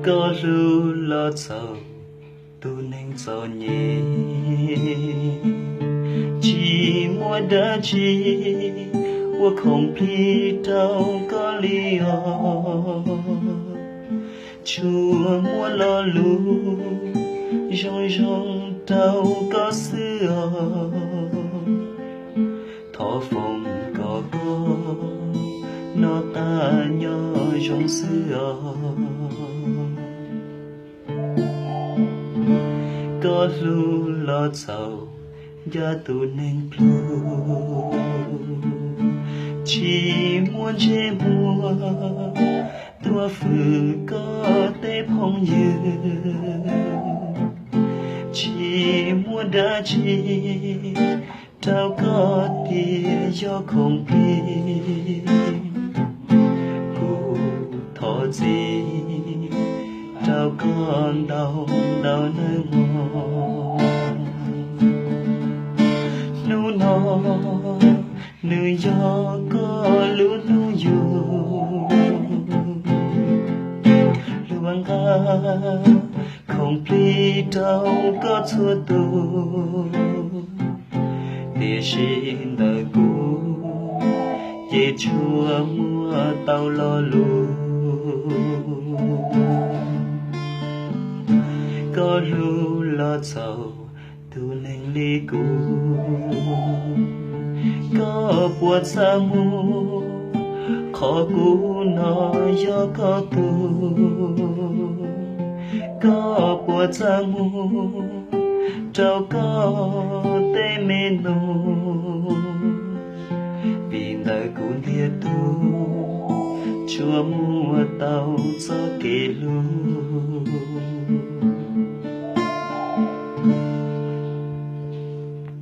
Koj hlub los txhaum tus neeg txom nyem, tsis muaj dab tsi ua khoom plig rau koj li os. Tsuas muaj lo lus zoo zoo rau koj xwb os. Thov foom kom koj noj qab nyob zoo xwb os. Koj hlub los txhaum ncaj tus neeg pluag, tsis muaj ntsej muag tuaj fwm koj tej phooj ywg, tsis muaj dab tsi rau koj tias yog khoom plig. Kuv thov txim rau koj ntau ntau nawb mog. Hnub no nws yog koj lub hnub yug, luag nqa khoom plig rau koj txhua tus, tiam sis ntawm kuv ces tsuas muaj tau lo lus. Koj hlub los txhaum tus neeg li kuv, koj puas txaj muag qhov kuv no yog koj tug? Koj puas txaj muag rau koj tej me nus? Vim ntawm kuv ntiag tug tsuas muaj tau txoj kev hlub.